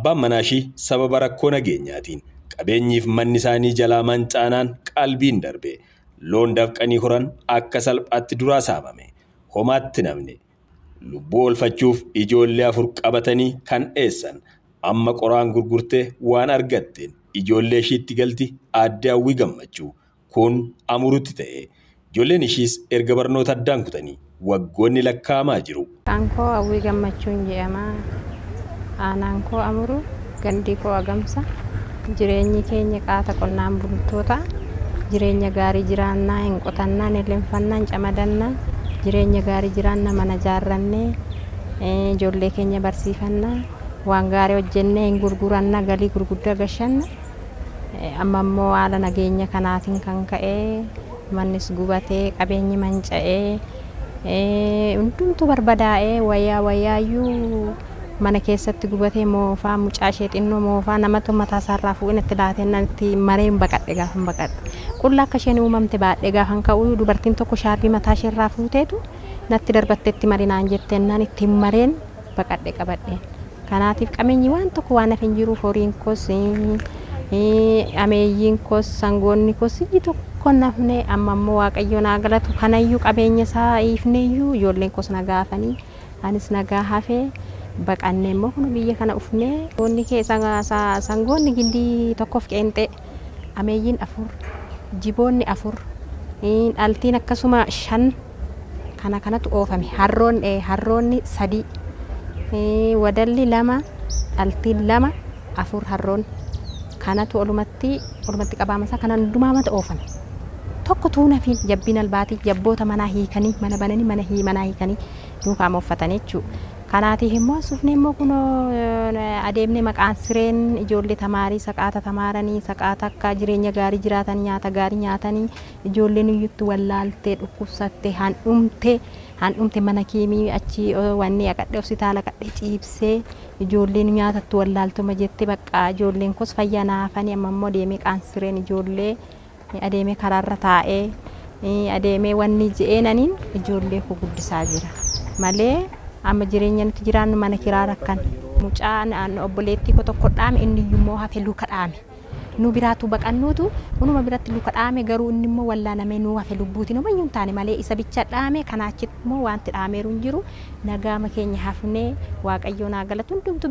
Abbaan manaa ishii sababa rakkoo nageenyaatiin qabeenyiif manni isaanii jalaa mancaanaan qalbiin darbe. Loon dafqanii horan akka salphaatti duraa saamame. Homaatti namni lubbuu oolfachuuf ijoollee 4 qabatanii kan dheessan amma qoraan gurgurtee waan argatteen ijoollee ishiitti galti aadde Hawwii Gammachuu. Kun Amurutti ta'e. Ijoolleen ishiis erga barnoota addaan kutanii waggoonni lakkaa'amaa jiru. Maqaan koo Hawwii Gammachuun jedhama. Aanaan koo Amuru, gandi koo Agamsa. Jireenyi keenya qaata qonnaan bultoota. Jireenya gaarii jiraannaa, hin qotannaa, hin leenfannaa, hin camadannaa. Jireenya gaarii jiraanna, mana ijaarrannee, ijoollee keenya barsiifannaa, waan gaarii hojjennee hin gurgurannaa, galii gurguddaa gashanna. Amma immoo haala nageenya kanaatiin kan ka'e mannis gubatee, qabeenyi manca'ee, hundumtuu barbadaa'ee, wayyaa wayyaayyuu mana keessatti gubatee, moofaa mucaa ishee xinnoo moofaa namatu mataa isaarraa fuudhee natti laatee natti mareen baqadhe. Gaafan baqadhe qullaa akka isheen uumamte baadhee gaafan ka'u, dubartiin tokko shaarbii mataa isheerraa fuuteetu natti darbatteetti marinaan jettennaan ittiin mareen baqadhe qabadheen. Kanaatiif qabeenyi waan tokko waan hafe hin jiru. Horiin koos, ameeyyiin koos, sangoonni koos iji tokko nafne. Amma immoo Waaqayyo naa galatu, kanayyuu qabeenya isaa hiifneyyuu ijoolleen koos nagaa hafanii, anis nagaa hafee, baqannee immoo kun biyya kana dhufnee. Sangoonni kee sangoonni gindii tokkoof qeenxee, ameeyyiin 4, jiboonni 4, dhaltiin akkasuma 5, kana kanatu oofame. Harroonni 3, wadalli 2, dhaltiin 2, 4 harroon kanatu olumatti qabaamasaa kana hundumaamata oofame. Tokko tuuna fi jabbiin albaatii jabboota manaa hiikanii, mana bananii, mana manaa hiikanii duukaa mooffatanii jechuudha. Kanaatiif immoo asufnee immoo kunoo adeemnee maqaan sireen ijoollee tamaarii saqaata tamaaranii, saqaata akka jireenya gaarii jiraatan, nyaata gaarii nyaatanii, ijoolleen iyyutti wallaaltee, dhukkubsattee, handhumte mana kiimii achi wanni aqadhee, hospitaala qadhee ciibsee, ijoolleen nyaatattu wallaaltuma jette. Bakka ijoolleen kos fayyaa naafanii, amma immoo adeemee qaansireen ijoollee adeemee karaarra taa'ee adeemee wanni je'eenaniin ijoollee koo guddisaa jira malee, amma jireenya nuti jiraannu mana kiraa rakkan. Mucaan obboleettii koo tokko dhaame, inni iyyuu hafe, luka dhaame. Nu biraatu baqannuutu kunuma biratti luka dhaame, garuu inni immoo wallaanamee nu hafe, lubbuutiin homayyuu hin taane malee isa bicha dhaame. Kanaa achitti immoo wanti dhaameeru hin jiru. Nagaama keenya hafnee, Waaqayyo naa galatu, hundumtu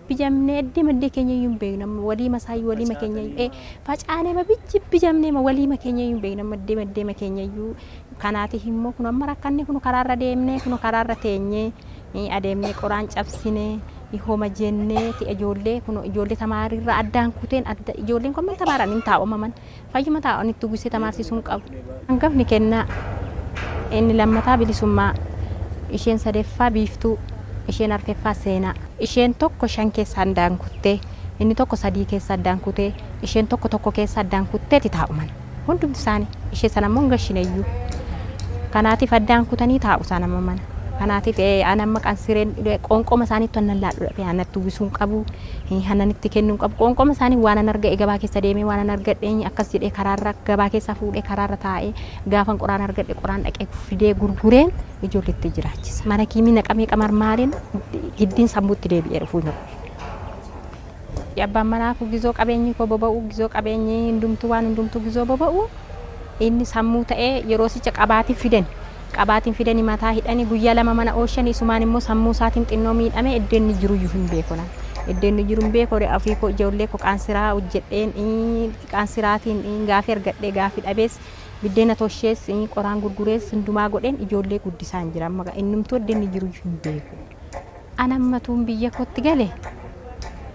bijamnee eddee maddee keenya iyyuu hin beeknu. Waliima isaayyuu, waliima keenya iyyuu facaanee ma bijji bijamnee ma waliima keenya iyyuu hin beeknu, maddee maddeema keenya iyyuu. Kanaatiif immoo kun amma rakkanne, kun karaarra deemnee, kun karaarra teenyee adeemnee, qoraan cabsinee, homa jennee ijoollee kun ijoollee tamaariirraa addaan kuteen. Adda ijoolleen kun tamaaran hin taa'u, ammaman fayyuma taa'u itti uwwisee tamaarsiisuu hin qabu. Hangafni Kennaa, inni lammataa Bilisummaa, isheen sadeeffaa Biiftuu, isheen arfeffaa Seenaa. Isheen tokko 5 keessa addaan kuttee, inni tokko 3 keessa addaan kutee, isheen tokko 1 keessa addaan kutteeti taa'uman hundumti isaanii. Ishee sana immoo hin gashineyyuu. Kanaatiif addaan kutanii taa'u isaan amma mana. Kanaatiif an amma qansireen qoonqoma isaaniitti annan laadhu dhabee, anatti uwwisuu hin qabu, hananitti kennuu hin qabu. Qoonqoma isaanii waan an arga'e gabaa keessa deemee waan an argadhe akkas jedhee karaarra gabaa keessa fuudhee karaarra taa'ee, gaafan qoraan argadhe qoraan dhaqee fidee gurgureen ijoolleetti jiraachisa. Mana kiimii naqamee qamarmaariin giddiin sammuutti deebi'ee dhufuu hin Abbaan manaa koo gizoo qabeenyi koo boba'u, gizoo qabeenyi hundumtuu waan hundumtuu gizoo boba'u, inni sammuu ta'ee yeroo sicha qabaatiin fidan. Qabaatiin fidanii mataa hidhanii guyyaa 2 mana ooshan. Isumaan immoo sammuu isaatiin xinnoo miidhame. Iddoo inni jiruyyuu hin beeku nan. Iddoo inni jiru hin beeku. Ofii koo ijoollee koo qaansiraa hojjedheen, qaansiraatiin gaafii argadhee, gaafii dhabees, biddeena toshees, qoraan gurgurees, hundumaa godheen ijoollee guddisaa hin jira. Amma innumtuu iddoo inni jiruyyuu hin beeku. An ammatuun biyya kootti gale,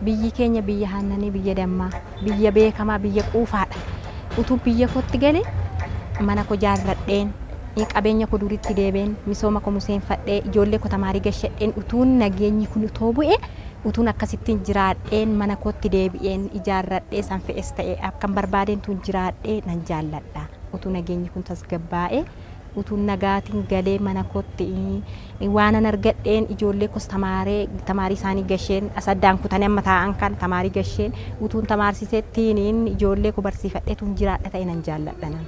biyyi keenya biyya aannanii, biyya dammaa, biyya beekamaa, biyya quufaadha. Utuu biyya kootti gale, mana koo jaarradheen, qabeenya koo duritti deebeen, misooma koo museenfadhee, ijoollee koo tamaarii gashadheen, utuun nageenyi kun utoo bu'e, utuun akkasittiin jiraadheen, mana kootti deebi'een ijaarradhee, san fe'es ta'e akkan barbaadeen tun jiraadhee nan jaalladha. Utuu nageenyi kun tasgabbaa'ee, utuun nagaatiin galee mana kootti waanan argadheen ijoollee kos tamaaree tamaarii isaanii gasheen, as addaan kutanii amma taa'an kan tamaarii gasheen, utuun tamaarsisettiin ijoollee koo barsiifadhee tun jiraadha ta'e nan jaalladha nan.